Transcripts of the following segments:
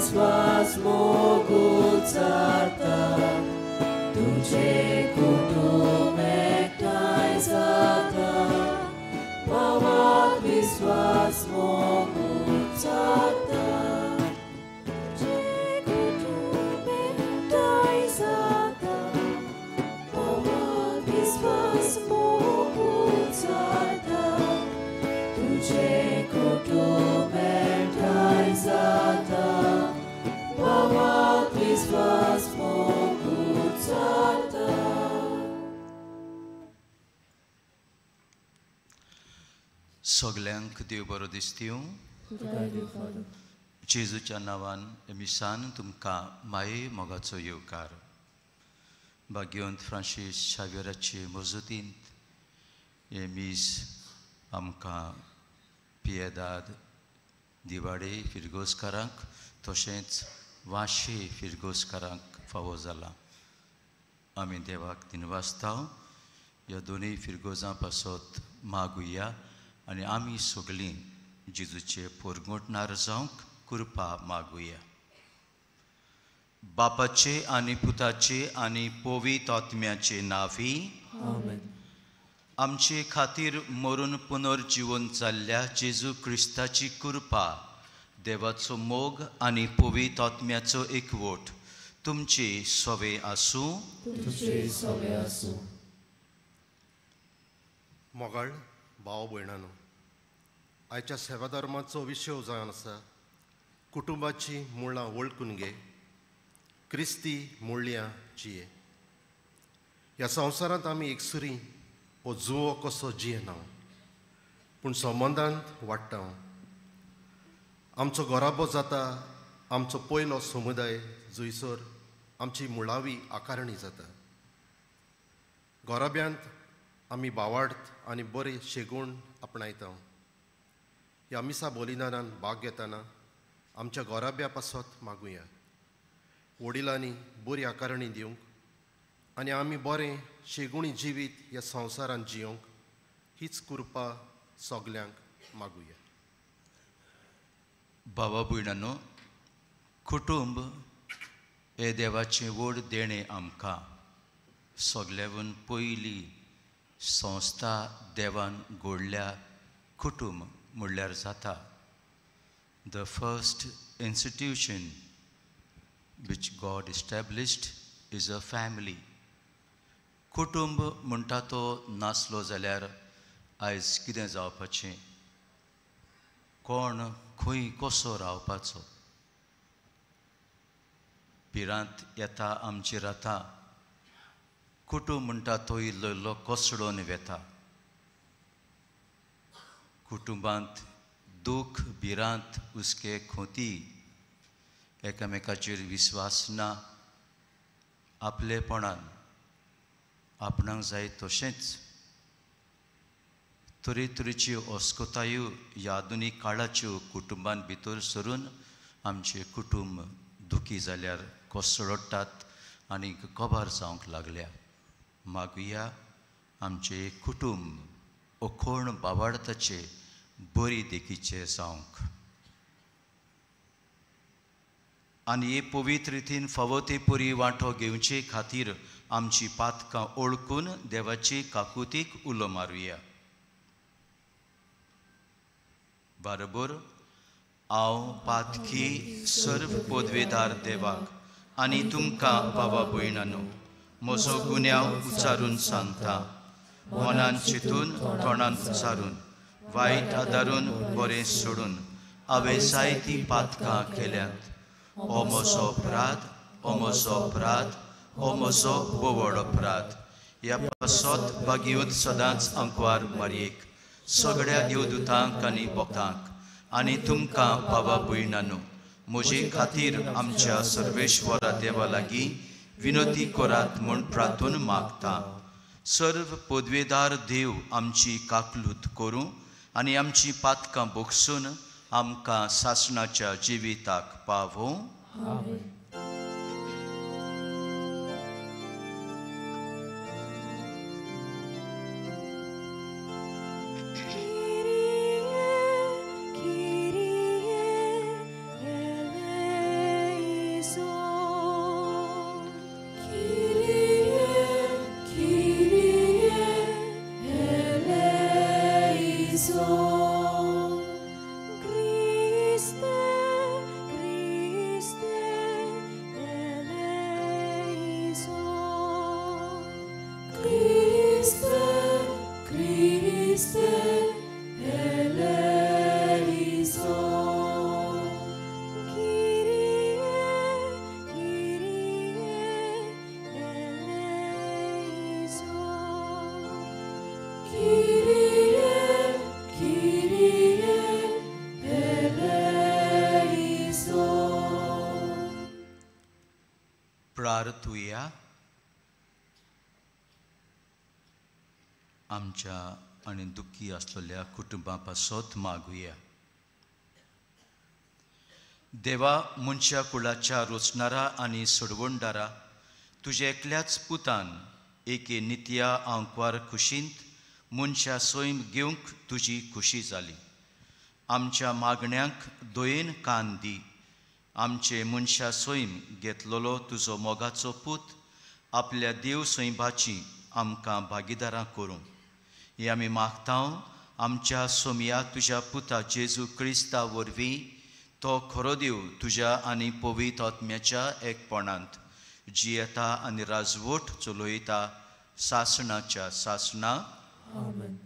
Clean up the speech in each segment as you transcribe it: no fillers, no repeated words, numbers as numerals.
विस्वास मोगून जाता, तुझे कुटुंब एकठांय जाता, भावात विस्वास मोगून जाता, तुझे कुटुंब एकठांय जाता, भावात विस्वास मोगून जाता, तुझे कुटुंब एकठांय जाता, भावात विस्वास मोगून जाता. सगल्यांक देव बरो दिसतीव. जेजूच्या नांवान मिसान तुमकां माये मोगाचो येवकार. भाग्यवंत फ्रांसीस शाव्यराचे मजुतींत हें मीस आमकां पियेदाद दिवाडे फिरगोजकारांक तशेंच वाशे फिरगोजकारांक फावो जालां. आमी देवाक दिनवासता. ह्या दोनूय फिरगोजां पासत मागुया आनी आमी सगळीं जेजूचे पोरगोटणार जावंक कृपा मागुया. बापाचे आनी पुताचे आनी पवित्र आत्म्याचे नांवी आमचे खातीर मरून पुनर्जिवन जाल्ल्या जेजू क्रिस्ताची कृपा, देवाचो मोग आनी पवित्र आत्म्याचो एकवट तुमचे सवे आसूं. तुमचे सवे आसूं. मोगाळ भाव भयणानो, आयच्या सेवाधर्माचो विशय जावन आसा कुटुंबाची मुळां वळखून घे, क्रिस्ती मुळ्यां जिये. ह्या संवसारांत आमी एकसुरी हो जुवो कसो जियेना, पूण संबंदांत वाडटा. आमचो घराबो जाता आमचो पयलो समुदाय जंयसर आमची मुळावी आकारणी जाता. घराब्यांत आमी भावार्थ आनी बरे शेगूण आपणायता. ह्या मिसा बलिदानान भाग घेतना आमच्या घराब्या पासत मागुया, वडिलांनी बरी आकारणी दिवंक आनी आमी बरें शेगुणी जिवीत ह्या संवसारांत जियोंक हीच कृपा सगल्यांक मागुया. बाबा भयणानो, कुटुंब हे देवाचें व्हड देणें आमकां. सगल्याहून पयली संस्था देवान घडल्या कुटुंब म्हणल्यार जाता. The first institution which God established is a family. कुटुंब म्हणटा तो नासलो जाल्यार आयज कितें जावपाचें, कोण खंय कसो रावपाचो? भिरांत येता आमचेर आतां. कुटुंब म्हणटा तो इल्लो इल्लो कोसळोन वेता. कुटुंबांत दूख, भिरांत, हुस्के, खोती, एकामेकाचेर विस्वास ना, आपलेपणान आपणाक जाय तशेंच तरेतरेच्यो अस्कतायो ह्या आधुनीक काळाच्यो कुटुंबान भितर सरून आमचें कुटुंब दुखी जाल्यार कोसळटात आनी कबार जावंक लागल्या. मागुया आमचें कुटुंब अखोण बावाडताचे बरी देखीचे जावंक आनी हे पवित्र रितीन फावो ते परी वांटो घेवचे खातीर आमची पातकां ओळखून देवाची काकुतीक उलो मारुया. बरोबर हांव पातकी सर्व पदवेदार देवाक आनी तुमकां बाबा भयणानो म्हजो गुन्यांव उच्चारून सांगता. मनान चिंतून, तोंडान उच्चारून, वायट आदारून बरें सोडून हांवें जायतीं पातकां केल्यांत. हो म्हजो अपराध, हो म्हजो अपराध, हो म्हजो बोवड अपराध. ह्या पासत भागीवत सदांच आंकवार मारयेक, सगळ्या देवदूतांक आनी भक्तांक आनी तुमकां बाबा भयणानो म्हजे खातीर आमच्या सर्वेश्वरा देवा लागीं विनोती करात म्हूण प्रार्थून मागता. सर्व पदवेदार देव आमची काकलूत करूं आनी आमची पातकां भोगसून आमकां सासणाच्या जिविताक पावोवं. प्रार्थुया. आमच्या आनी दुख्खी आसलेल्या कुटुंबा पासत मागुया. देवा, मनशा कुळाच्या रोचणारा आनी सोडवणदारा, तुज्या एकल्याच पुतान एके नित्या आंकवार खुशींत मनशा सैम घेवंक तुजी खुशी जाली. आमच्या मागण्यांक दयेन कान दी. आमचे मनशा सैम घेतलेलो तुजो मोगाचो पूत आपल्या देव सैमाची आमकां भागीदारां करूं हे आमी मागता. आमच्या सोमया तुज्या पुता जेजू क्रिस्ता वरवीं, तो खरो देव तुज्या आनी पवित्र आत्म्याच्या एकपणांत जियेता आनी राजवट चलयता सासणाच्या सासणा. आमेन.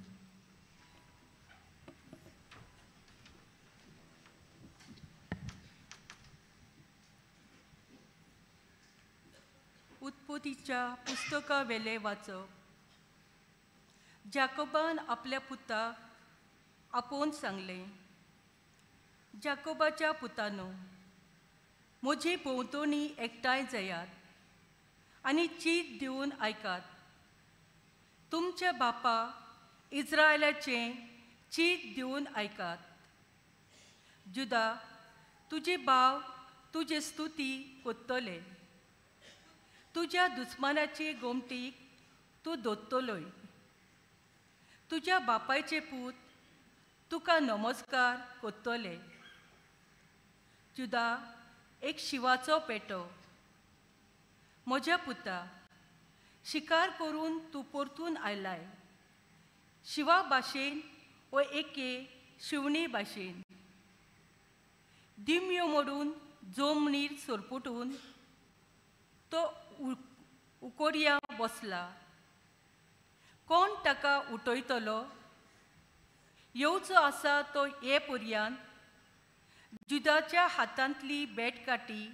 उत्पत्तीच्या पुस्तका वेले वाचप. जाकोबान आपल्या पुताक आपोवन सांगलें, जाकोबाच्या पुतानो, म्हजी भोंवतणी एकठांय जायात आनी चीत दिवन आयकात. तुमच्या बापा इज्रायलाचें चीत दिवन आयकात. जुदा, तुजे भाव तुजे स्तुती कोत्तले, तुज्या दुस्मानाचे गोमटीक तूं दोत्तलोय. तुज्या बापायचे पूत तुका नमस्कार कोत्तले. जुदा एक शिवाचो पेटो. म्हज्या पुता, शिकार करून तूं परतून आयलाय, शिवा भाशेन वो एके शिवणी भाशेन. दिमयो मोडून जोमणीर सोरपुटून तो उकोडया बसला. कोण ताका उठयतलो? येवचो आसा तो ये पर्यान जुदाच्या हातांतली बेटकाटी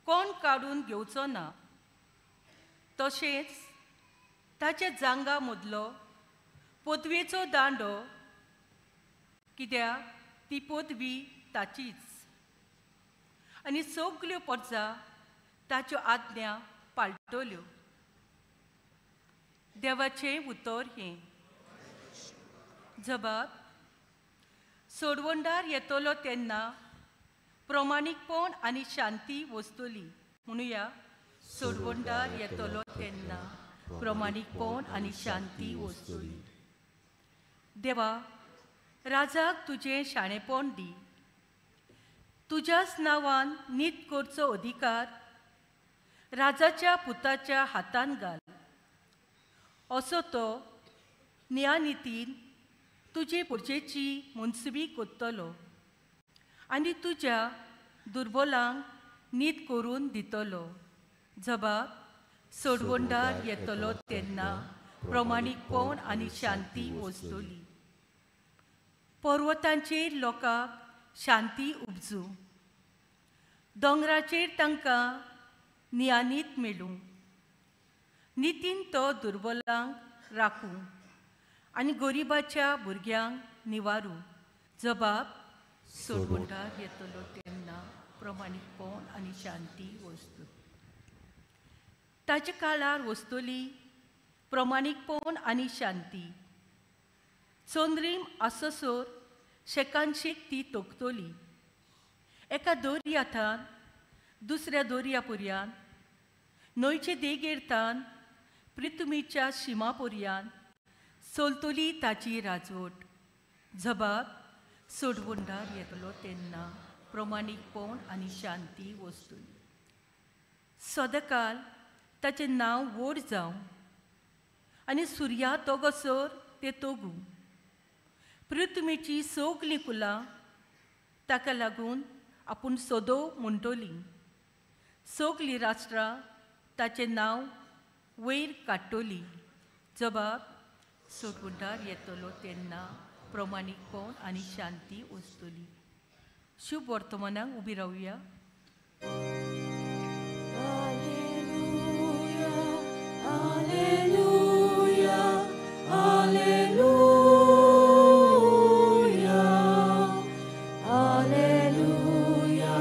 कोण काडून घेवचो ना. तशेंच ताच्या जांगा मदलो पदवेचो दांडो, कित्याक ती पदवी ताचीच, आनी सगल्यो परजा ताच्यो आज्ञा पाळटल्यो. देवाचें उतर हें. जबाब. सोडवणदार येतलो तेन्ना प्रमाणीकपण आनी शांती वसतली. म्हणुया, सोडवणदार येतलो तेन्ना प्रमाणीकपण आनी शांती वसतली. देवा, राजाक तुजें शाणेपण दी. तुज्याच नांवान नीत करचो अधिकार राजाच्या पुताच्या हातान घाल. असो तो न्यायनितीन तुजे पुर्जेची मुनसुबी कोत्तलो आनी तुज्या दुर्बलांक नीत करून दितलो. जबाब. सोडवणदार येतलो तेन्ना प्रमाणीकपण आनी शांती वसतली. पर्वतांचेर लोकांक शांती उपजूं, दोंगराचेर तांकां न्यायनीत मेळूं. नितीन तो दुर्बलांक राखूं आनी गरिबाच्या भुरग्यांक निवारूं. जबाब. सोडवणदार येतलो तेन्ना प्रमाणीकपण आनी शांती वसतली. ताच्या काळार वसतली प्रमाणीकपण आनी शांती. चंद्रीम आससर शेकानशेक ती तोखतली. एका दर्याथान दुसऱ्या दर्या पर्यान, न्हंयचे देगेर तान पृथ्वीच्या शिमा पर्यान चलतली ताची राजवट. जबाब. सोडवणदार येतलो तेन्ना प्रमाणीकपण आनी शांती वसतली. सदांकाल ताचें नांव व्हड जावं आनी सुर्या तोगसर तें तोगूं. पृथ्वीची सगलीं कुलां ताका लागून आपूण सदो म्हणटलीं. सगलीं राष्ट्रां ताचें नांव वयर काडटलीं. जबाब. सोडवणदार येतलो तेन्ना प्रमाणीकपण आनी शांती वसतली. शुभ वर्तमानाक उबी रावया. Alleluia, Alleluia, Alleluia, Alleluia,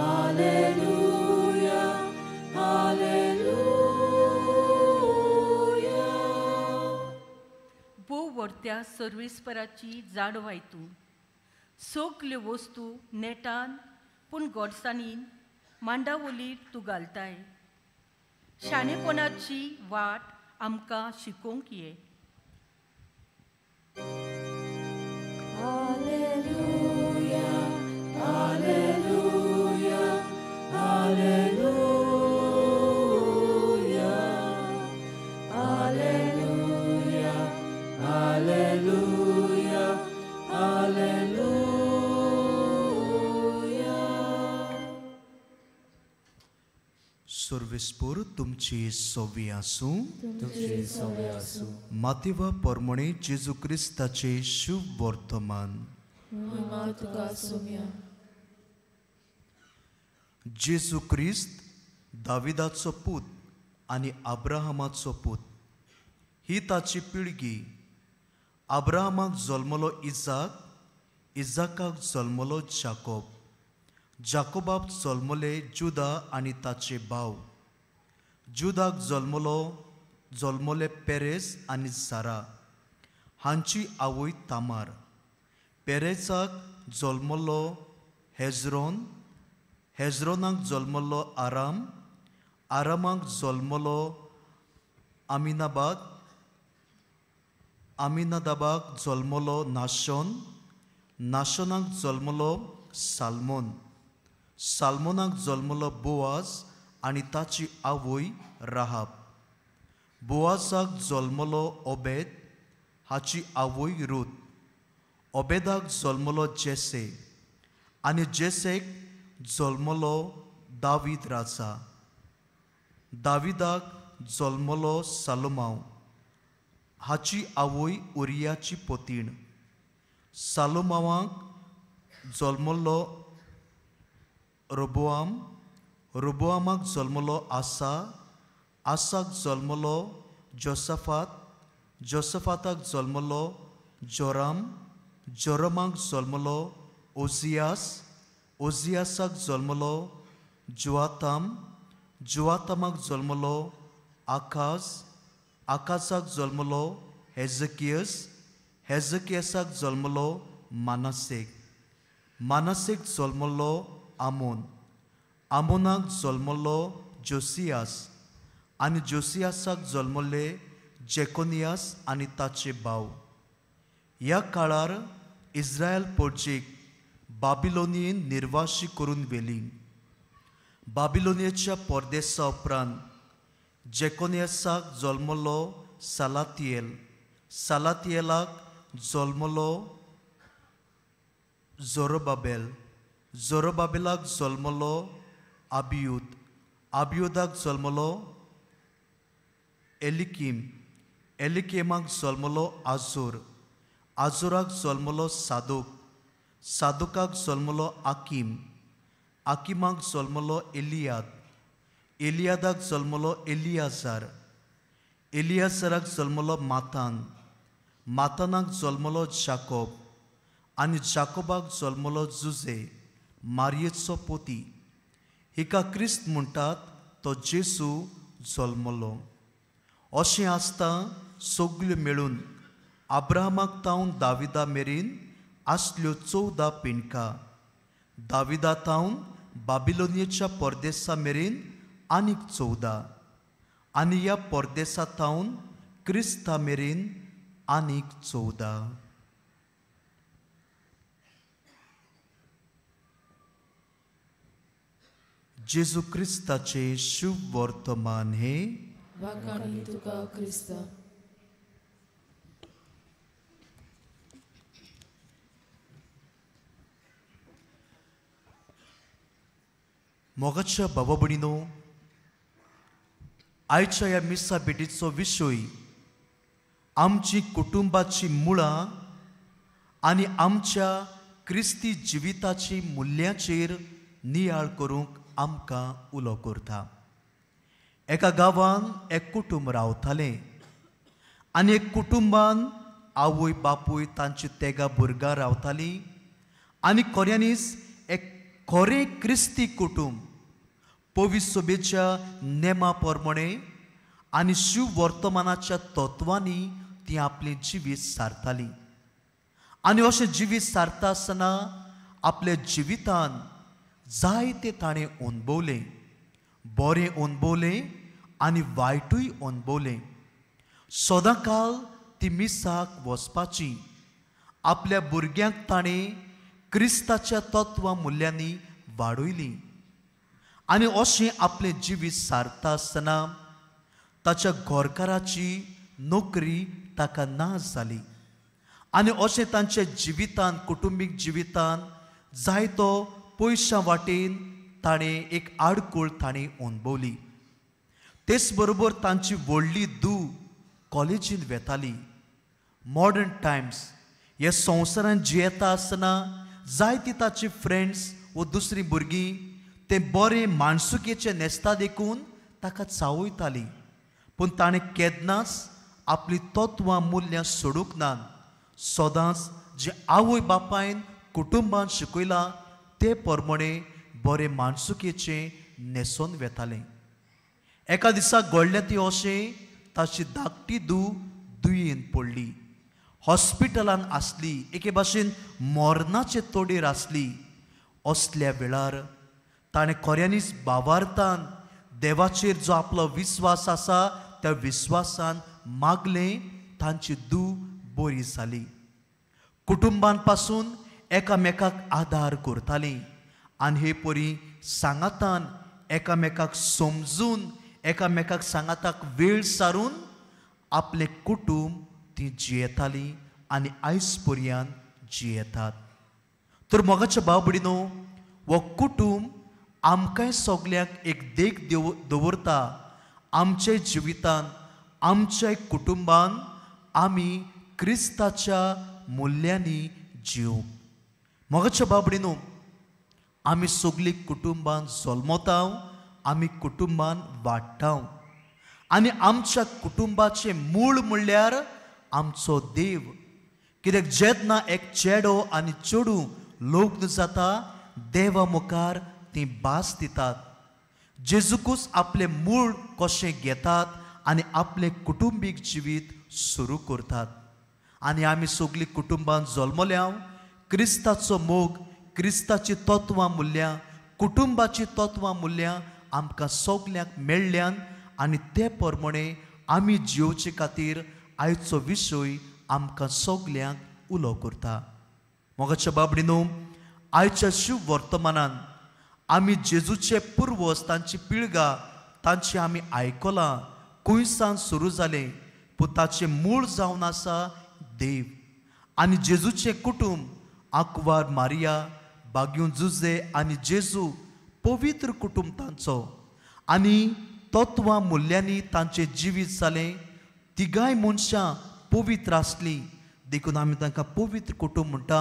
Alleluia, त्या सर्वेस्पराची जाणवाय तूं सगल्यो वस्तू नेटान पूण गोडसाणीन मांडावलीर तूं घालताय. शाणेपणाची वाट आमकां शिकोवंक ये. Alleluia, alleluia, alleluia, alleluia, alleluia, alleluia. सर्वेस्पोर तुमची सोवी आसूं. तुमची सोवी आसूं. मातेवा परमणे जेजू क्रिस्ताचे शुभ वर्तमान. जेजू क्रिस्त दाविदाचो पूत आनी अब्राहमाचो पूत ही ताची पिळगी. अब्राहमाक जल्मलो इजाक, इजाकाक जल्मलो जाकोब, जाकोबाक जल्मले जुदा आनी ताचे भाव, जुदाक जल्मले पेरेस आनी सारा हांची आवय तामार, पेरेसाक जल्मलो हेजरोन, हेजरोनाक जल्मलो आराम, आरामाक जल्मलो आमिनाबाद, आमिनादाबाक जल्मलो नाशोन, नाशोनाक जल्मलो साल्मोन, साल्मोनाक जल्मलो बोआज आनी ताची आवय राहाब, बोआजाक जल्मलो ओबेद हाची आवय रूत, ओबेदाक जल्मलो जेसे आनी जेसेक जल्मलो दावीद राजा, दाविदाक जल्मलो सालोमाव हाची आवय उरियाची पोतीण, सालोमावाक जल्मलो रोबोआम, रोबोआमाक जल्मलो आसा, आसाक जल्मलो जोसफात, जोसफाताक जल्मलो जोराम, जोरामाक जल्मलो ओजियास, ओजियासाक जल्मलो जुआताम, जुआतामाक जल्मलो आकाज, आकाजाक जल्मलो हेजकियस, हेजकियसाक जल्मलो मानासेक, मानासेक जल्मलो आमोन, आमोनाक जल्मलो जोसियास आनी जोसियासाक जल्मले जेकोनियास आनी ताचे भाव. ह्या काळार इस्रायल पोर्चेक बाबिलोनियेन निर्वाशी करून व्हेली. बाबिलोनियेच्या परदेसा उपरांत जेकोनियासाक जल्मलो सालातियल, सालातियलाक जल्मलो जोरोबाबेल, जोरोबाबेलाक जल्मलो आबियूद, आबियूदाक जल्मलो एलिकीम, एलिकेमाक जल्मलो आजोर, आजोराक जल्मलो सादोक, सादोकाक जल्मलो आकीम, आकीमाक जल्मलो एलियाद, एलियादाक जल्मलो एलियाजार, एलियाजाराक जल्मलो मातान, मातानाक जल्मलो जाकोब आनी जाकोबाक जल्मलो जुजे मारयेचो पोती. हिका क्रिस्त म्हणटात तो जेजू जल्मलो. अशें आसता सगल्यो मेळून अब्राहमाक तावन दाविदा मेरेन आसल्यो 14 पिंडका, दाविदा तावन बाबिलोनियेच्या परदेसा मेरेन आनीक 14 आनी ह्या परदेसा तावन क्रिस्ता मेरेन आनीक 14. जेजू क्रिस्ताचे शुभ वर्तमान हे. वाखाणी तुका क्रिस्ता. मोगाच्या बाबा भयणीनो, आयच्या ह्या मिसा भेटीचो विशय आमची कुटुंबाची मुळां आनी आमच्या क्रिस्ती जिविताची मुल्याचेर नियाळ करूंक आमकां उलो करता. एका गांवान एक कुटुंब रावतालें आनी एक कुटुंबान आवय बापूय तांची तेगां भुरगां रावतालीं आनी खऱ्यांनीच एक खरें क्रिस्ती कुटुंब पवित्र सभेच्या नेमा प्रमाणे आनी शिव वर्तमानाच्या तत्वांनी ती आपलें जिवीत सारताली. आनी अशें जिवीत सारता आसतना आपल्या जिवितान जायते ताणें अणभवलें, बरें अणभवलें आनी वायटूय अणभवलें. सदांकाल ती मिसाक वचपाची. आपल्या भुरग्यांक ताणें क्रिस्ताच्या तत्वां मुल्यांनी वाडयलीं. आनी अशें आपलें जिवीत सारता आसतना ताच्या घरकाराची नोकरी ताका ना जाली. आनी अशें तांच्या जिवितान, कुटुंबीक जिवितान जायतो पयशां वाटेन ताणें एक आडखळ ताणें अणभवली. तेच बरोबर तांची व्हडली धूव कॉलेजींत वेताली. मॉडर्न टायम्स हे संवसारांत जियेता आसतना जायती ताची फ्रेंड्स वो दुसरीं भुरगीं ते बरें माणसुकेचें न्हेसता देखून ताका चावयताली. पूण ताणें केन्नाच आपली तत्वां मुल्यां सोडूंक ना. सदांच जे आवय बापायन कुटुंबान शिकयलां ते प्रमाणे बरें माणसुकेचें न्हेसोन वेतालें. एका दिसा घडलें ती अशें, ताची धाकटी धूव दुयेन पडली, हॉस्पिटलान आसली, एके भाशेन मरणाचे तोडयेर आसली. असल्या वेळार ताणें खऱ्यांनीच भावार्थान देवाचेर जो आपलो विस्वास आसा त्या विस्वासान मागलें, तांची धूव बरी जाली. कुटुंबान पासून एकामेकाक आदार करतालीं आनी हे परी सांगातान एकामेकाक समजून, एकामेकाक सांगाताक वेळ सारून आपलें कुटुंब ती जियेतालीं आनी आयज पर्यंत जियेतात. तर मोगाच्या भाव भयणीनो, हो कुटुंब आमकांय सगल्यांक एक देख दवरता. आमच्या जिवितान, आमच्या कुटुंबान आमी क्रिस्ताच्या मुल्यांनी जिवंक. मोगाच्या भाव भयणीनो, आमी सगळीं कुटुंबान जल्मता, आमी कुटुंबान वाडटा आनी आमच्या कुटुंबाचें मूळ म्हणल्यार आमचो देव. कित्याक जेन्ना एक चेडो आनी चेडूं लग्न जाता, देवा मुखार ती भास दितात. जेजूकूच आपलें मूळ कशें घेतात आनी आपलें कुटुंबीक जिवीत सुरू करतात. आनी आमी सगळीं कुटुंबान जल्मल्या क्रिस्ताचो मोग, क्रिस्ताची तत्वां मुल्यां, कुटुंबाची तत्वां मुल्यां आमकां सगल्यांक मेळ्ळ्यान आनी ते प्रमाणे आमी जियोवचे खातीर आयचो विशय आमकां सगल्यांक उलो करता. मोगाच्या बाबडीनो, आयच्या शुभ वर्तमानान आमी जेजूचे पुर्वज, तांची पिळगा, तांची आमी आयकलां खंयसान सुरू जालें, पूण ताचें मूळ जावन आसा देव. आनी जेजूचें कुटुंब आंकवार मारिया, बाग्यूं जुजे आनी जेजू पवित्र कुटुंब तांचो आनी तत्वां मुल्यांनी तांचें जिवीत जालें. तिगांय मनशां पवित्र आसलीं देखून आमी तांकां पवित्र कुटुंब म्हणटा.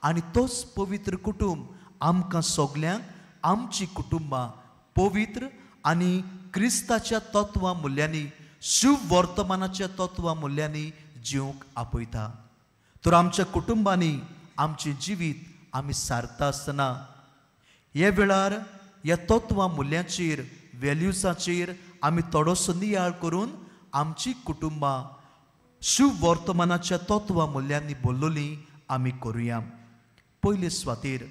आनी तोच पवित्र कुटुंब आमकां सगल्यांक आमची कुटुंबां पवित्र आनी क्रिस्ताच्या तत्वां मुल्यांनी, शुभ वर्तमानाच्या तत्वां मुल्यांनी जिवंक आपयता. तर आमच्या कुटुंबांनी आमचें जिवीत आमी सारता आसतना ह्या वेळार ह्या तत्वां मुल्यांचेर, वेल्युजाचेर आमी थोडोसो नियाळ करून आमची कुटुंबां शुभ वर्तमानाच्या तत्वां मुल्यांनी बोल्लोलीं आमी करुया. पयले सुवातेर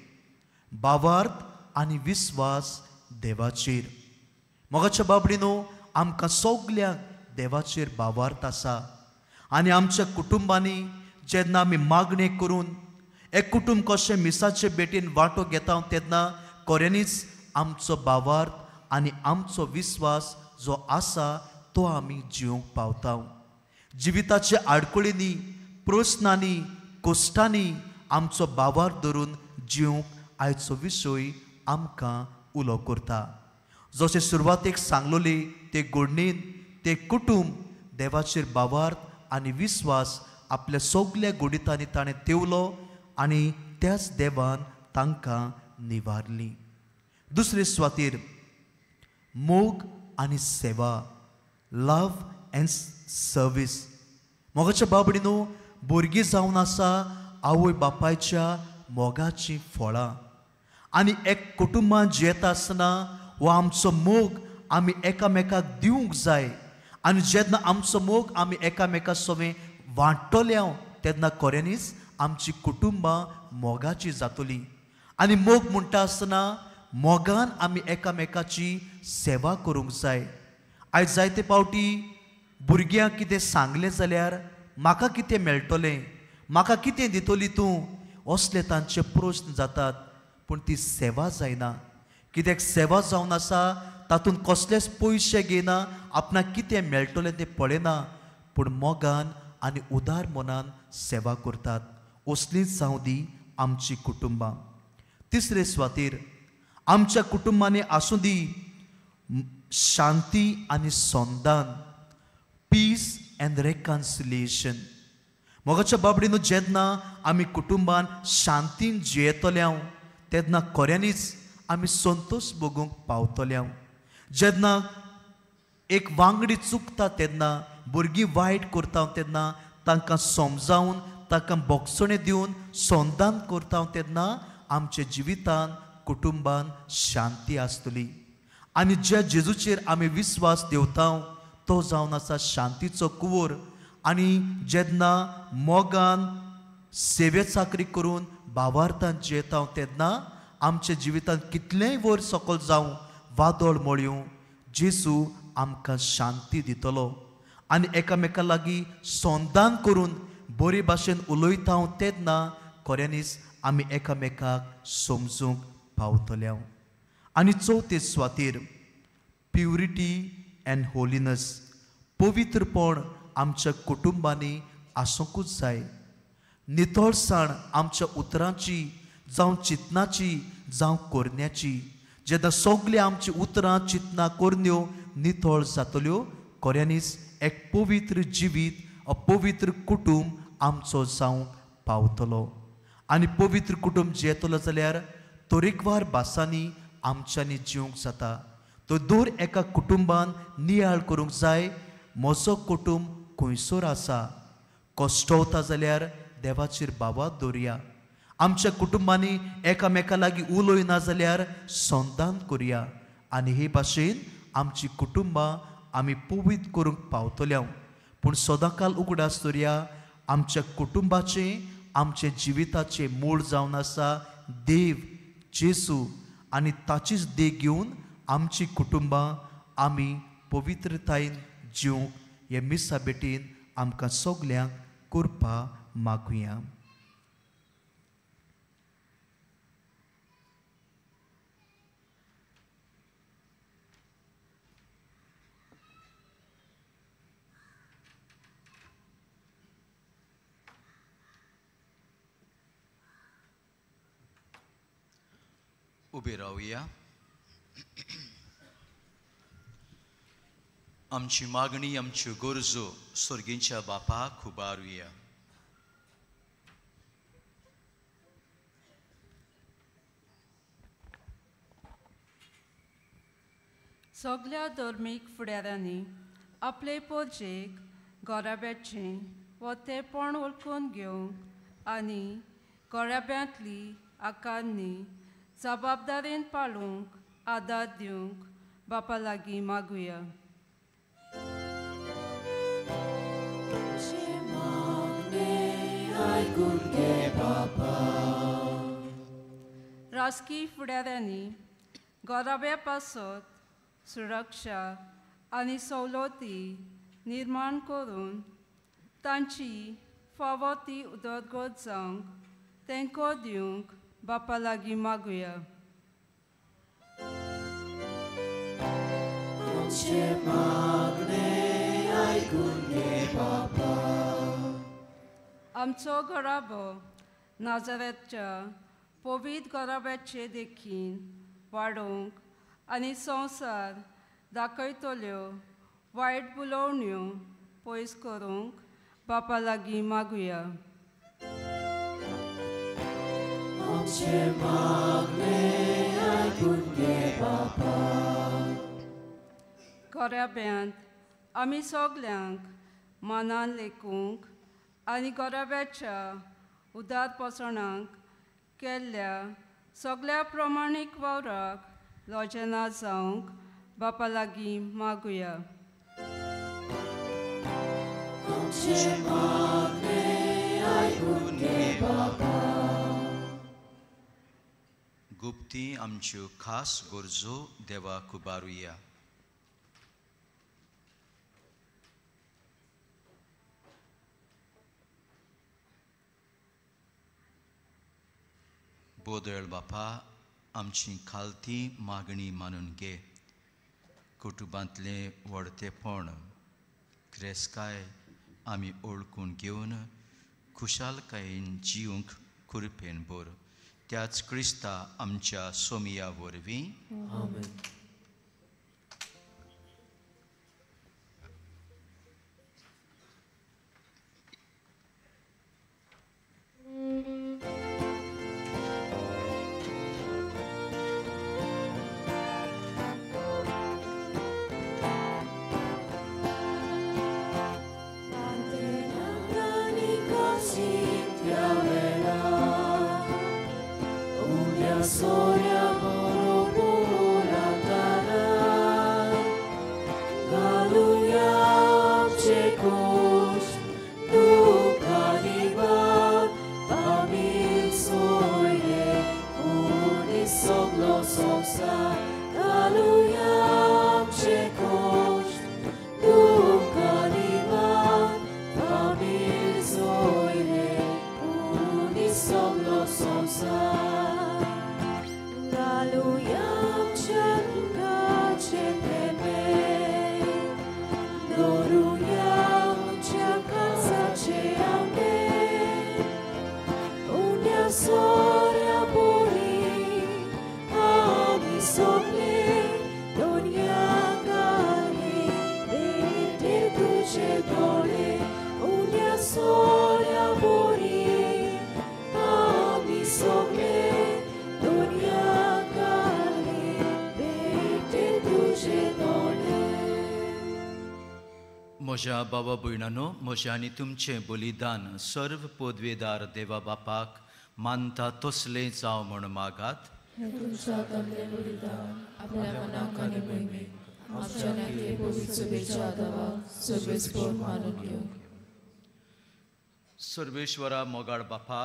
भावार्थ आनी विस्वास देवाचेर. मोगाच्या बाबडीनो, आमकां सगल्यांक देवाचेर भावार्थ आसा आनी आमच्या कुटुंबांनी जेन्ना आमी मागणें करून एक कुटुंब कशें मिसाचे भेटीन वांटो घेता तेन्ना खऱ्यांनीच आमचो भावार्थ आनी आमचो विस्वास जो आसा तो आमी जिवंक पावता. जिविताच्या आडखळींनी, प्रस्नांनी, कश्टांनी आमचो भावार्थ धरून जिवंक आयचो विशय आमकां उलो करता. जशें सुरवातेक सांगलोली ते घडणेन ते कुटुंब देवाचेर भावार्थ आनी विस्वास आपल्या सगल्या घडितांनी ताणें तेवलो आनी त्याच देवान तांकां निवारली. दुसरे सुवातेर मोग आनी सेवा, लव एंड सर्वीस. मोगाच्या बाबडीनो, भुरगीं जावन आसा आवय बापायच्या मोगाचीं फळां आनी एक कुटुंबान जियेता आसतना हो आमचो मोग आमी एकामेकाक दिवंक जाय. आनी जेन्ना आमचो मोग आमी एकामेका सवें वांट्टले हांव तेन्ना खऱ्यांनीच आमची कुटुंबां मोगाची जातली. आनी मोग म्हणटा आसतना मोगान आमी एकामेकाची सेवा करूंक जाय. आयज जायते पावटी भुरग्यांक कितें सांगलें जाल्यार म्हाका कितें मेळटलें, म्हाका कितें दितली तूं, असले तांचे प्रस्न जातात. पूण ती सेवा जायना. कित्याक सेवा जावन आसा तातूंत कसलेच पयशे घेयना, आपणाक कितें मेळटलें तें पळयना, पूण मोगान आनी उदार मनान सेवा करतात. असलीच जावं दी आमची कुटुंबां. तिसरे सुवातेर आमच्या कुटुंबांनी आसूं दी शांती आनी संदान, पीस एंड रेकन्सिलिएशन. मोगाच्या बाबडीनू जेन्ना आमी कुटुंबान शांतीन जियेतले हांव तेन्ना खऱ्यांनीच आमी संतोश भोगूंक पावतले हांव. जेन्ना एक वांगडी चुकता तेन्ना, भुरगीं वायट करता तेन्ना तांकां समजावन तांकां बोगसणें दिवन संदान करता तेन्ना आमच्या जिवितान कुटुंबान शांती आसतली. आनी ज्या जेजूचेर आमी विस्वास दवरता तो जावन आसा शांतीचो कुंवर. आनी जेन्ना मोगान सेवे चाकरी करून भावार्थान जियेता तेन्ना आमच्या जिवितांत कितलेंय वयर सकल जावं, वादळ मोळयूं, जेजू आमकां शांती दितलो. आनी एकामेका लागीं संदान करून बरे भाशेन उलयता तेन्ना खऱ्यांनीच आमी एकामेकाक समजूंक पावतले. आनी चवथे सुवातेर प्युरिटी एंड होलिनस, पवित्रपण आमच्या कुटुंबांनी आसूंकूच जाय. नितळसाण आमच्या उतरांची जावं चिंतनाची जावं करण्याची. जेन्ना सगळीं आमची उतरां चिंतनां करण्यो नितळ जातल्यो खऱ्यांनीच एक पवित्र जिवीत, पवित्र कुटुंब आमचो जावंक पावतलो. आनी पवित्र कुटुंब जियेतलो जाल्यार तरेकवार भासांनी आमच्यांनी जिवंक जाता. तो दर एका कुटुंबान नियाळ करूंक जाय, म्हजो कुटुंब खंयसर आसा. कश्टवता जाल्यार देवाचेर बाबा दवरया. आमच्या कुटुंबांनी एकामेका लागीं उलयना जाल्यार संदान करुया. आनी हे भाशेन आमची कुटुंबां आमी पवित्र करूंक पावतले. पूण सदांकाल उगडास दवरया, आमच्या कुटुंबाचें आमच्या जिविताचें मूळ जावन आसा देव जेजू, आनी ताचीच देख घेवन आमची कुटुंबां आमी पवित्रतायेन जिवंक हे मिसा भेटीन आमकां सगल्यांक कृपा मागुया. उबे रावया. आमची मागणी, आमच्यो गरजो सर्गींच्या बापाक उबारुया. सगळ्या धर्मीक फुडाऱ्यांनी आपले पोरजेक गोराब्याचें वतेपण वळखून घेवंक आनी गोराब्यांतली आकारणी जबाबदारेन पाळूंक आदार दिवंक बापा लागीं मागुया. राजकीय फुडाऱ्यांनी गोराब्या पासत सुरक्षा आनी सवलती निर्माण करून तांची फावो ती उदरगत जावंक तेंको दिवंक बापा लागीं मागुया. आमचो घराबो नाजारेतच्या पवित्र घराब्याचे देखीन वाडोवंक आनी संवसार दाखयतल्यो वायट बुलोवण्यो पयस करूंक बापा लागीं मागुया. गोराब्यांत आमी सगल्यांक मनान लेखूंक आनी गोराब्याच्या उदारपसणाक केल्ल्या सगळ्या प्रमाणीक वावराक लजना जावंक बापा लागीं मागुया. आमचें मागणें आयकून घे बापा. गुप्ती आमच्यो खास गरजो देवाक उबारुया. बोदळ बापा, आमची खालती मागणी मानून घे. कुटुंबांतलें व्हडतेपण क्रेस्काय आमी ओळखून घेवन खुशालकायेन जिवंक कुरपेन भर. त्याच क्रिस्ता आमच्या सोमिया वरवीं. आमेन. म्हज्या बाबा भयणानो, म्हजें आनी तुमचें बलिदान सर्व पदवेदार देवा बापाक मानता तसलें जावं म्हूण मागात. तुमच्या हातांतलें बलिदान आपल्या मनाक आनी मोहिमेक आमच्या नाते पवित्र सभेच्या देवाक सर्वेस्पर मानून घेवं. सर्वेश्वरा मोगाळ बापा,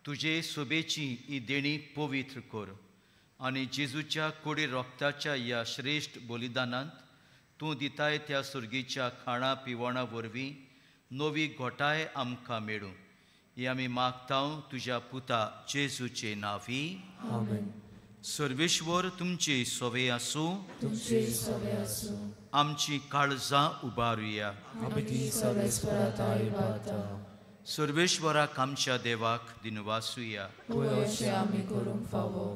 तुजे सोबेची ही देणी पवित्र कर आनी जेजूच्या कोडी रोगताच्या ह्या श्रेश्ठ बलिदानांत तूं दिताय त्या सुर्गीच्या खाणा पिवणा वरवीं नवी घोटाय आमकां मेळूं. ही आमी मागता तुज्या पुता जेजूचे नांवी. आमेन. सर्वेश्वर तुमचे सोवे आसूं. तुमचे सोवे आसूं. आमची काळजां उबारुया. आमी ती सर्वेस्परा थांय उबारता. सर्वेश्वराक आमच्या देवाक दिनवासुया. होय, अशें आमी करूंक फावो.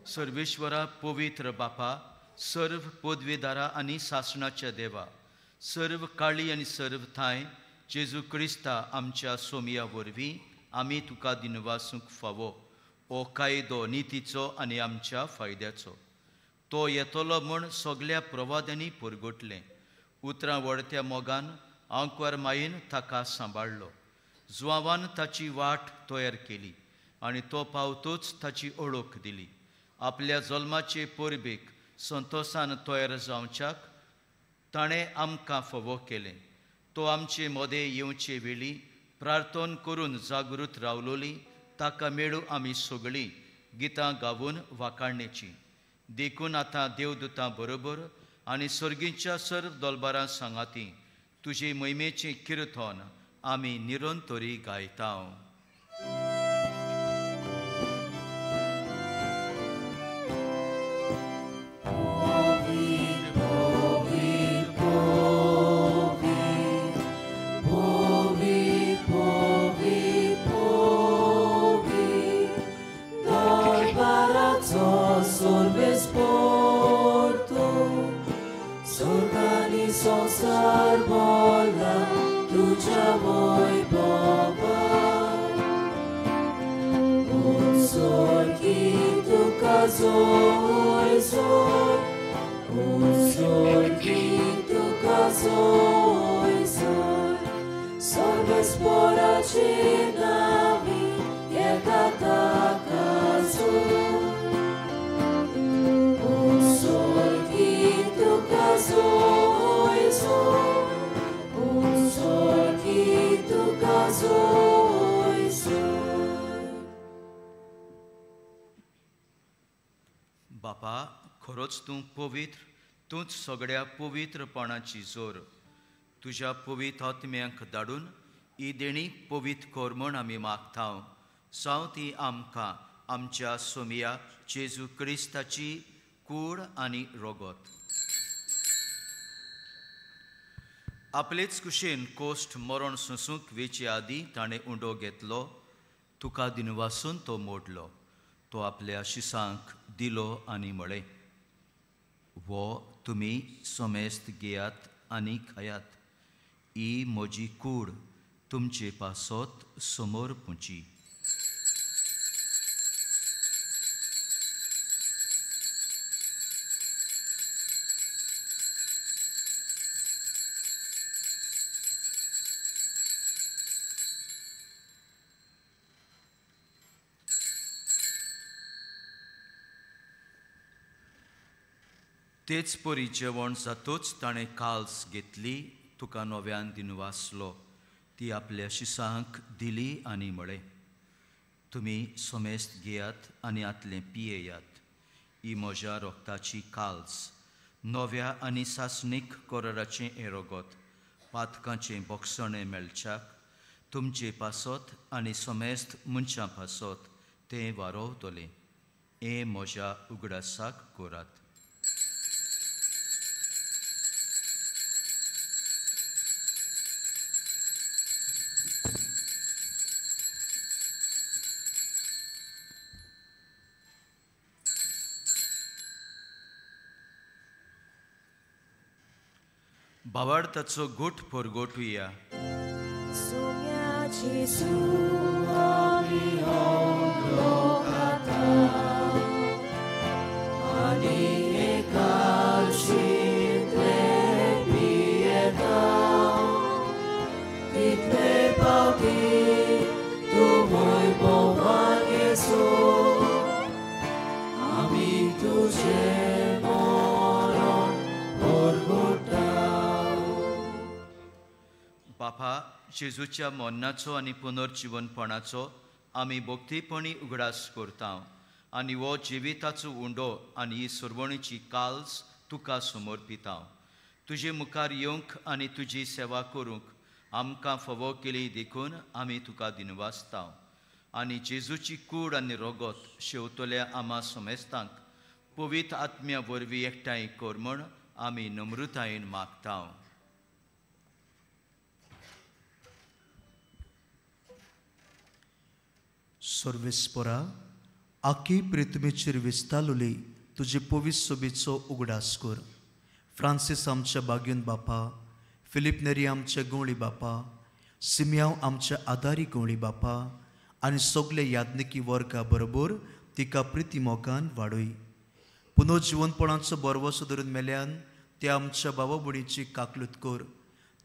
सर्वेश्वरा पवित्र बापा, सर्व पदवेदारा आनी सासणाच्या देवा, सर्व काळी आनी सर्व थांय जेजू क्रिस्ता आमच्या सोमिया वरवीं आमी तुका दिनवासूंक फावो. हो कायदो नितीचो आनी आमच्या फायद्याचो. तो येतलो म्हूण सगल्या प्रवाद्यांनी परगटलें. उतरां वडत्या मोगान आंकवार मायेन ताका सांबाळ्ळो. जुवावान ताची वाट तयार केली आनी तो पावतोच ताची ओळख दिली. आपल्या जल्माचे परबेक संतोसान तयार जावच्याक ताणें आमकां फावो केलें. तो आमचे मदें येवचे वेळी प्रार्थन करून जागृत रावलोली ताका मेळूं आमी सगळीं गितां गावून वाखाणणेची. देखून आतां देवदूतां बरोबर आनी सर्गीच्या सर्व दोलबारां सांगाती तुजे मोहिमेचें किर्तन आमी निरंतरी गायता. Un sol qui बापा, खरोच तूं पवित्र, तूंच सगळ्या पवित्रपणाची जोर. तुज्या पवित्र आत्म्यांक धाडून ही देणी पवित्र कर म्हण आमी मागता. जावं ती आमकां आमच्या सोमया जेजू क्रिस्ताची कूड आनी रोगत. आपलेच कुशीन कोश्ट मरण सोंसूंक वेचे आदीं ताणें उंडो घेतलो, तुका दिनवासून तो मोडलो, तो आपल्या शिसांक दिलो आनी म्हळें, वो तुमी समेस्त घेयात आनी खायात, ही म्हजी कूड तुमचे पासत समोर पुची. तेच परी जेवण जातूच ताणें काल्स घेतली, तुका नव्यान दिनवासलो, ती आपल्या शिसांक दिली आनी म्हळें, तुमी समेस्त घेयात आनी आतलें पियेयात, ही म्हज्या रोगताची काल्स, नव्या आनी सासणीक कराराचें हें रोगत, पातकांचें बोगसणें मेळच्याक तुमचे पासत आनी समेस्त मनशां पासत तें वारोवतलें. हें म्हज्या उगडासाक करात. भावार्थाचो गुट परगोटुया. बापा, जेजूच्या मरणाचो आनी पुनर्जिवनपणाचो आमी भक्तीपणी उगडास करता आनी हो जिविताचो उंडो आनी ही सुरवणीची काल्स तुका समर्पिता. तुजे मुखार येवंक आनी तुजी सेवा करूंक आमकां फावो केली देखून आमी तुका दिनवासता आनी जेजूची कूड आनी रोगत शेवतल्या आमा समेस्तांक पवित्र आत्म्या वरवीं एकठांय कर म्हण आमी नम्रतायेन मागता. सर्वेस्परा, आखी पृथ्वीचेर विस्तारली तुजे पवित्र सोबीचो उगडास कर. फ्रांसीस आमच्या बागयून बापा, फिलीप नेरी आमच्या गवळी बापा, सिमियांव आमच्या आदारी गवळी बापा आनी सगळे याज्ञिकी वर्गा बरोबर तिका प्रिती मोगान वाडय. पुनर्जिवनपणाचो बरवसो धरून मेल्यान ते आमच्या बाबा भयणीची काकलूत कर.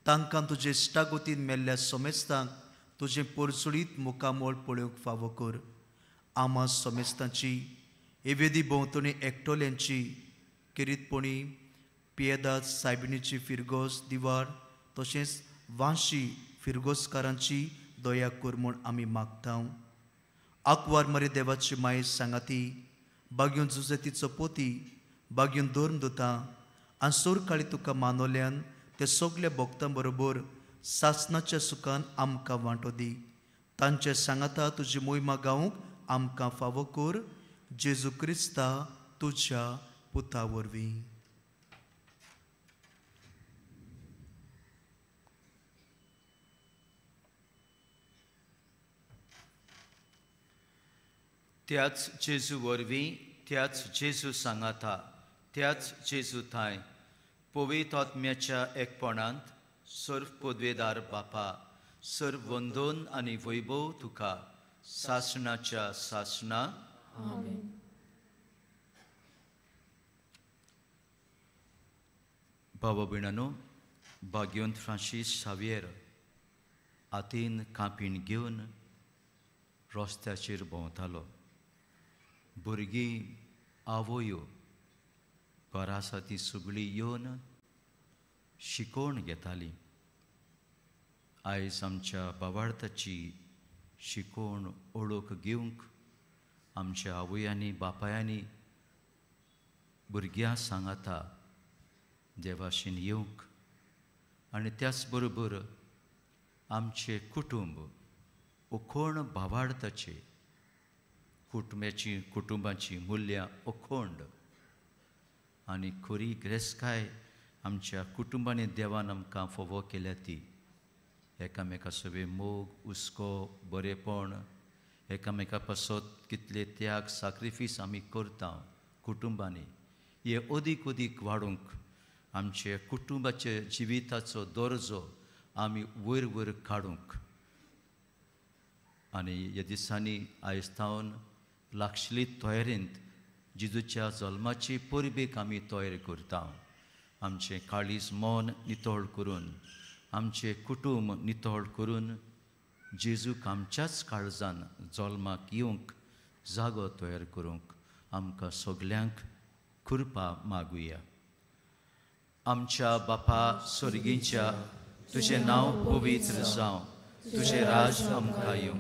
तांकां तुजे इश्टागतीन मेल्ल्या समेस्तांक तुजें पोरसुळीत मुखामोळ पळोवंक फावो कर. आमा समेस्तांची एवेदी भोंवतणी एकटोल्यांची किरीतपणी पियेदाद सायबिणीची फिरगोस दिवार तशेंच वांशी फिरगोसकारांची दया कर म्हूण आमी मागता. आकवार मरे देवाची माये सांगाती, बागयून जुजेतीचो पोती, बागयून धर्म दुता आनी सोरकाळी तुका मानवल्यान ते सगल्या भक्तां बरोबर सासनाच्या सुखान आमकां वांटो दी. तांचे सांगाता तुजी मोहिमा गावंक आमकां फावो कर. जेजू क्रिस्ता तुज्या पुता वरवीं. त्याच जेजू वरवीं, त्याच जेजू सांगाता, त्याच जेजू थांय पवित्र आत्म्याच्या एकपणांत सर्व पदवेदार बापा, सर्व वंदन आनी वैभव तुका सासणाच्या सासणा. आमेन. बाबा भयणानो, भाग्यवंत फ्रांसीस शावियर हातीन कांपीण घेवन रस्त्याचेर भोंवतालो. भुरगीं आवयो घरा आसा ती सगळीं येवन शिकोवन घेताली. आयज आमच्या भावार्थाची शिकोवण ओळख घेवंक आमच्या आवयांनी बापायांनी भुरग्यां सांगाता देवाशीन येवंक आनी त्याच बरोबर आमचें कुटुंब अखोण भावार्थाचें कुटुंबाची कुटुंबाची मुल्यां अखोंड आनी खरी ग्रेस्काय आमच्या कुटुंबांनी देवान आमकां फावो केल्या ती एकामेका सगळे मोग हुस्को बरेपण एकामेका पासत कितले त्याग साक्रिफीस आमी करता कुटुंबांनी हे अदीक अदीक वाडोवंक आमचे कुटुंबाचे जिविताचो दर्जो आमी वयर वयर काडूंक आनी ह्या दिसांनी आयज थावन लागशिल्ली तयारेंत जेजूच्या जल्माची परबेक आमी तयार करता. आमचें काळीज मन नितळ करून आमचें कुटुंब नितळ करून जेजूक आमच्याच काळजान जल्माक येवंक जागो तयार करूंक आमकां सगल्यांक कृपा मागुया. आमच्या बापा स्वर्गीच्या तुजें नांव पवित्र जावं, तुजें राज आमकां येवं,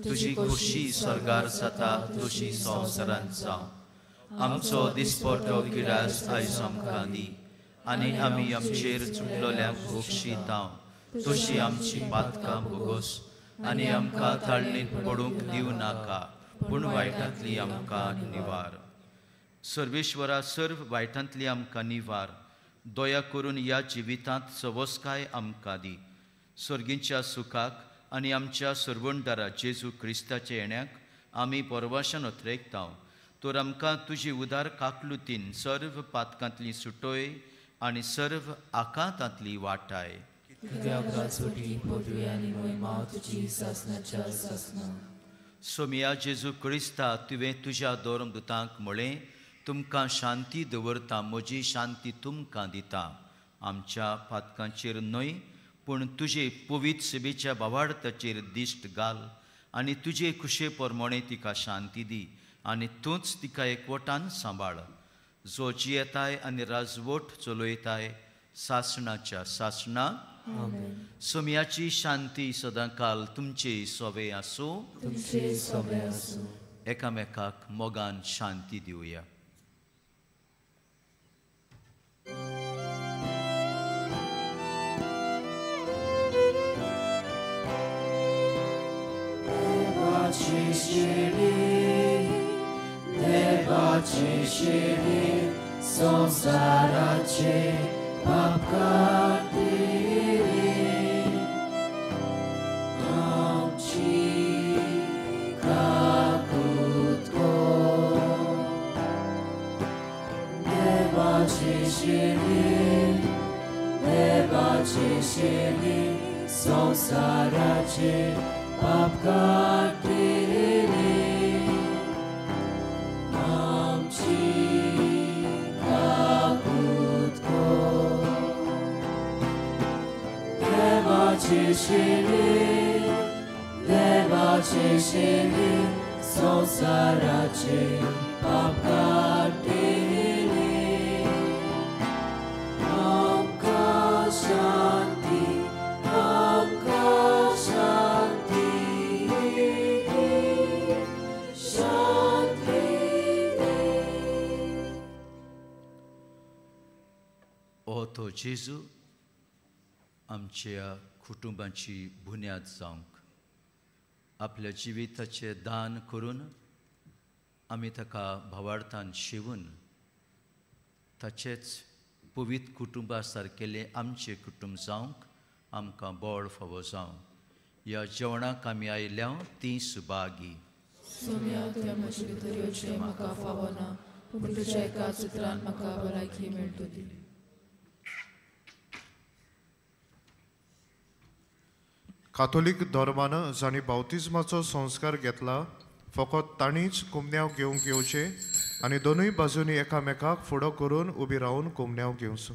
तुजी खोशी स्वर्गार जाता तशी संवसारांत जावं. आमचो दिसपटो गिरास आयज आमकां दी आनी आमी आमचेर चुकलोल्यांक भोगशीतांव तशी आमची पातकां भोगोस आनी आमकां ताळणीत पडूंक दिवं नाका पूण वायटांतली आमकां निवार. सर्वेश्वरा सर्व वायटांतली आमकां निवार, दया करून ह्या जिवितांत सवस्काय आमकां दी. सर्गींच्या सुखाक आनी आमच्या सर्वणदारा जेजू क्रिस्ताच्या येण्याक आमी परवाशान अत्रेकतांव तर आमकां तुजी उदार काकलुतीन सर्व पातकांतली सुटोय आनी सर्व आकांतांतली वाटाय. सोमिया जेजू क्रिस्ता तुवें तुज्या धर्मदूतांक म्हळें तुमकां शांती दवरता, म्हजी शांती तुमकां दिता. आमच्या पातकांचेर न्हय पूण तुजे पवित्र सेवेच्या भावार्थाचेर दिश्ट घाल आनी तुजे खुशे प्रमाणे तिका शांती दी आनी तूंच तिका एकवटान सांबाळ, जो जियेताय आनी राजवट चलयताय सासणाच्या सासणा. सोम्याची शांती सदांकाल तुमचे सोवे आसूं. एकामेकाक मोगान शांती दिवया. देवाची शिरी संवसाराचे पाप काडटिली, आमची काकूत कर. देवाची शिरी, देवाची शिरी संवसाराचे पाप काडटिली, आमची काकूत कर. देवाची शिरी, देवाची शिरी संवसाराचे पाप काडटिली, आमकां शांती, आमकां शांती, शांती दी. ओ तो जेजू आमच्या कुटुंबाची बुन्याद जावंक आपल्या जिविताचें दान करून आमी ताका भावार्थान शिवून ताचेच पवित्र कुटुंबा सारकेलें आमचें कुटुंब जावंक आमकां बळ फावो जावं. ह्या जेवणाक आमी आयल्या तीं सुभागी. सोम्या तुवें म्हजे भितर येवचें म्हाका फावना, पूण तुज्या एका चित्रान म्हाका भलायकी मेळटली. काथोलीक धर्मान जांणी बावतिज्माचो संस्कार घेतला फकत तांणीच कुमन्यांव घेवंक येवचें आनी दोनूय बाजूंनी एकामेकाक फुडो करून उबी रावन कुमन्यांव घेवचो.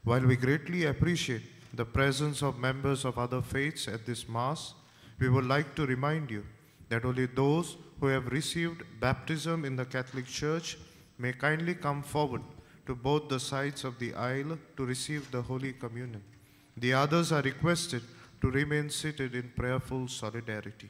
While we greatly appreciate the presence of members of other faiths at this mass, we would like to remind you that only those who have received baptism in the Catholic Church may kindly come forward to both the sides of the aisle to receive the Holy Communion. The others are requested to remain seated in prayerful solidarity.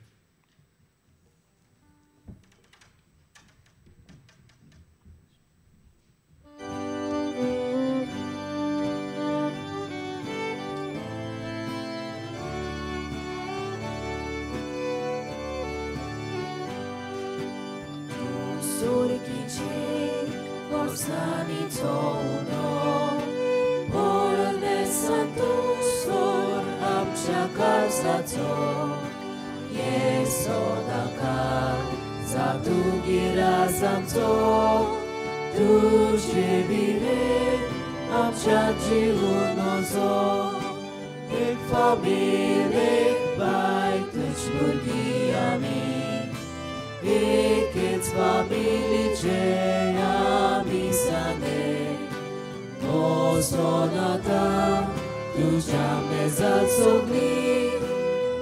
तुझे Corsanito uno Porne santusor Amcea calzato Yesodaka Zatugira zamto Tuce vile Amcea giunozo Ik familie Bai tuci ami Ik familice amisane Mosonata Tuja mezat sogli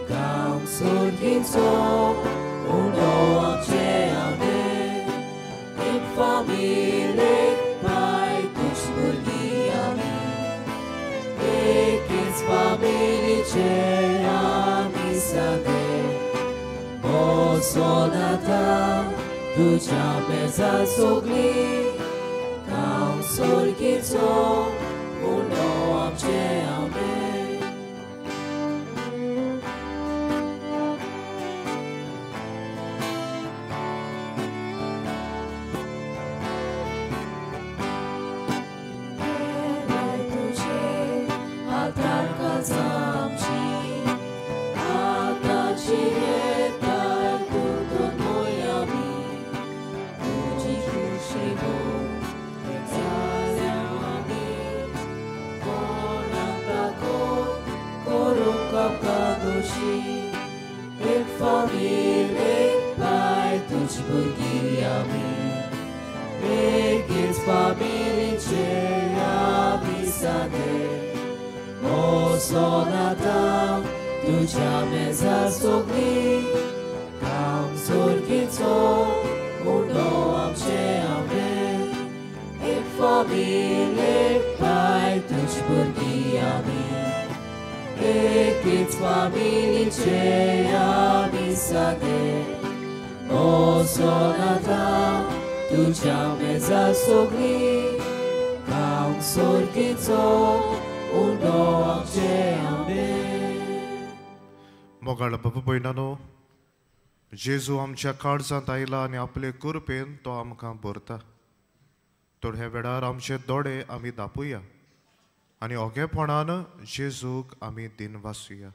Kaum sorginso Uno amce ame Ik familie Bai tuci ami Ik familice amisane Mosonata Tuja mezat sogli Kaum sorginso Uno amce ame Ik familie pai tuci burghii ami Ik familice amisane Mosonata tucea meza sogli Cam sorghinso uno amce ame Ik familie pai tuci burghii ami Ik familice amisane Mosonata tucea meza sogli Cam sorghinso uno amce ame मोगाळ बाबा भयणानो, जेजू आमच्या काळजांत आयला आनी आपले कृपेन तो आमकां भरता. थोड्या वेळार आमचे दोळे आमी दापुया आनी ओगेपणान जेजूक आमी दिनवासुया.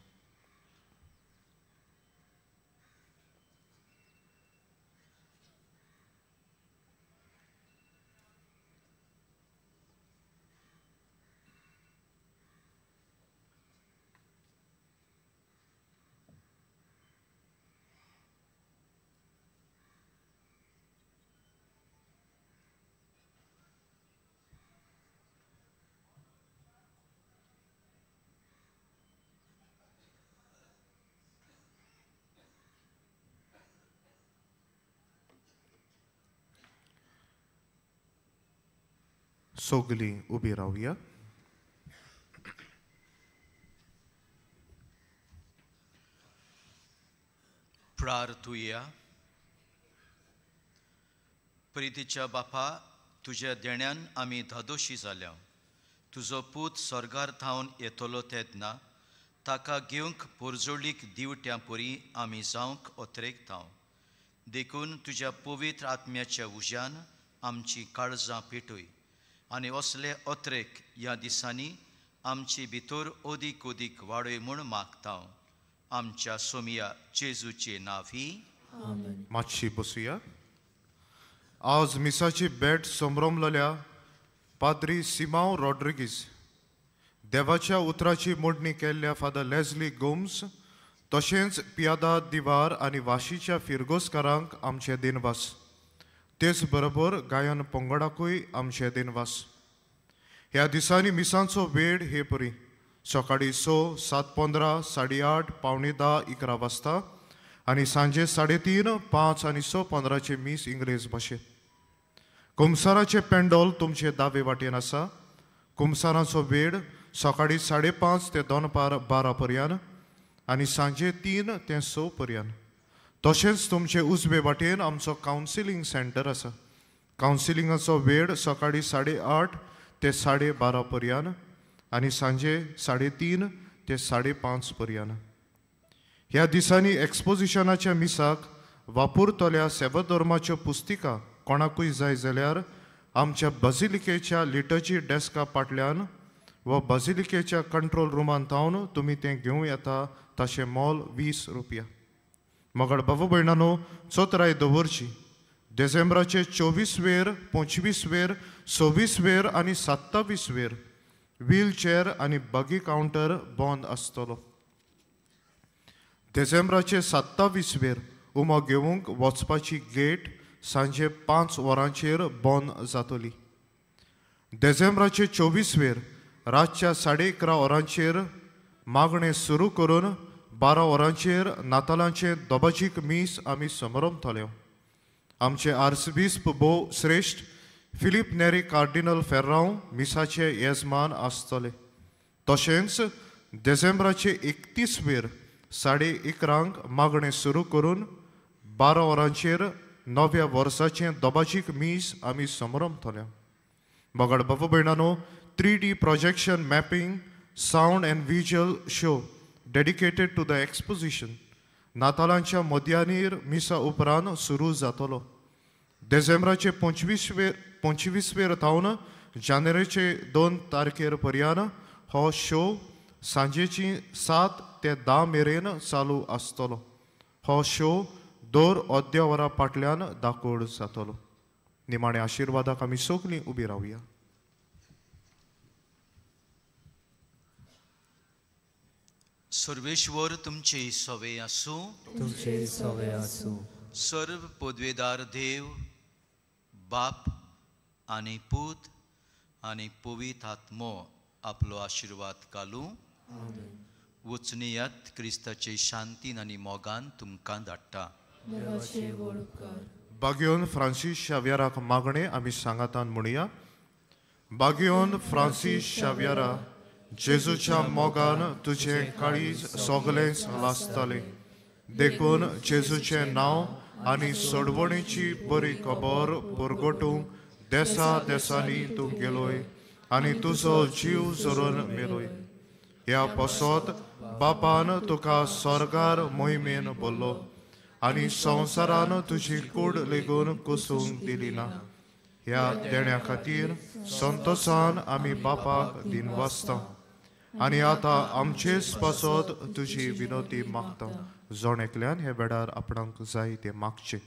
सगलीं उबी रावया. प्रार्थुया. प्रितीच्या बापा, तुज्या देण्यान आमी धादोशी जाल्या. तुजो पूत स्वर्गार थावन येतलो तेन्ना ताका घेवंक पोरजोळीक दिवट्यां परी आमी जावंक ओतरेकतांव. देखून तुज्या पवित्र आत्म्याच्या उज्यान आमची काळजां पेटय आनी असले अत्रेक ह्या दिसांनी आमची भितर अदीक अदीक वाडय म्हूण मागता. आमच्या सोमिया जेजूचे नांव ही. मातशी बसुया. आज मिसाची भेट संभ्रमलेल्या पाद्री सिमांव रॉड्रिगीज, देवाच्या उतराची मोडणी केल्ल्या फादर लेझली गोम्स, तशेंच पियादा दिवार आनी वाशीच्या फिरगोजकारांक आमचे दिनवास. तेच बरोबर गायन पंगडाकूय आमचे दिनवास. ह्या दिसांनी मिसांचो वेळ हे परी सकाळीं 6, 7:15, 8:30, 9:45, 11 वाजता आनी सांजे 3:30, 5 आनी 6:15 मीस इंग्लेज भाशेंत. कुमसाराचें पेंडोल तुमचे दावे वाटेन आसा. कुमसाराचो वेळ सकाळीं 5:30 ते दनपार 12 पर्यंत आनी सांजे 3 ते 6 पर्यंत. तशेंच तुमचे उजवे वाटेन आमचो कावन्सिलींग सेंटर आसा. कावन्सिलिंगाचो वेळ सकाळीं 8:30 ते 12:30 पर्यंत आनी सांजे 3:30 ते 5:30 पर्यंत. ह्या दिसांनी एक्सपोजिशनाच्या मिसाक वापरतल्या सेवाधर्माच्यो पुस्तिका कोणाकूय जाय जाल्यार आमच्या बाजिलिकेच्या लिटर्जी डेस्का फाटल्यान वा बाजिलिकेच्या कंट्रोल रुमान थावन तुमी तें घेवं येता. ताचें मोल 20 रुपया. मगळ बाबू भयणानो, चोत्राय दवरची. डिसेंबराचे 24 वेर, 25 वेर, 26 वेर आनी 27 वेर व्हीलचेअर आनी बगी कावंटर बंद आसतलो. डिसेंबराचे 27 वेर उमो घेवंक वचपाची गेट सांजे 5 वरांचेर बंद जातली. डिसेंबराचे 24 वेर रातच्या 11:30 वरांचेर मागणें सुरू करून 12 वरांचेर नातालांचें दोबाजीक मीस आमी समरमतले. आमचे आर्सबिस्प भोव श्रेश्ठ फिलीप नेरी कार्डिनल फेर्रांव मिसाचे येजमान आसतले. तशेंच डिसेंबराचे 31 वेर 11:30 मागणें सुरू करून 12 वरांचेर नव्या वर्साचें दोबाजीक मीस आमी समरमतले. मगळ बाबू भयणानो, 3D projection mapping, sound and visual show dedicated to the exposition नातालांच्या मध्यानीर मिसा उपरांत सुरू जातलो. डिसेंबराचे 25 वेर थावन जानेवारीचे 2 तारखेर पर्यंत हो शो सांजेची 7 ते 10 मेरेन चालू आसतलो. हो शो दर अर्द्या वरा फाटल्यान दाखोवड जातलो. निमाणे आशिर्वादाक आमी सगळीं उबी रावया. सर्वेश्वर तुमचे सवे आसूं. तुमचे सवे आसूं. सर्व पदवेदार देव बाप आनी पूत आनी पवित्र आत्मो आपलो आशिर्वाद घालूं. वचनियत क्रिस्ताचे शांतीन आनी मोगान तुमकां धाडटा. बागियोन फ्रांसीस शाव्याराक मागणें आमी सांगातान म्हणया. बागियोन फ्रांसीस शाव्यारा, जेजूच्या मोगान तुजें काळीज सगळेंच लासतालें, देखून जेजूचें नांव आनी सोडवणेची बरी खबर परगटूंक देसा देसांनी तूं गेलोय आनी तुजो जीव जरून मेलोय. ह्या पासत बापान तुका स्वर्गार मोहिमेन बोल्लो आनी संवसारान तुजी कूड लेगून कुसूंक दिली ना. ह्या देण्या खातीर संतोसान आमी बापाक दिनवासता आनी आतां आमचेच पासत तुजी विनोती मागता. जण एकल्यान हे वेळार आपणाक जाय तें मागचें.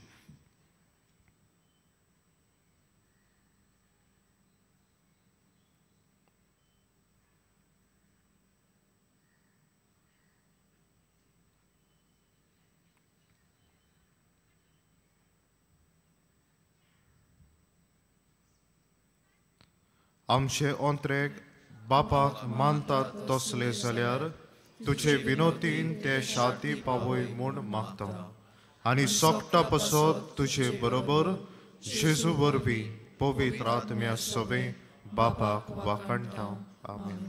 आमचे ओंत्रेक बापाक मानतात तसले जाल्यार तुजे विनोतीन ते शांती पावय म्हूण मागता आनी सोगटा पसत तुजे बरोबर जेजू वरवीं पवित्र आत्म्या सवें बापाक वाखाणटा. आमेन.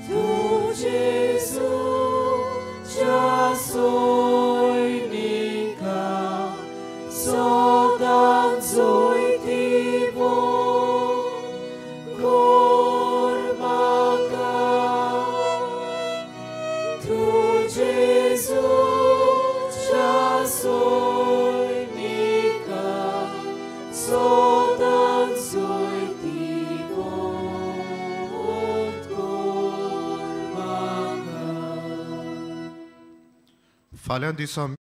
Tu फाल्यां दिसा.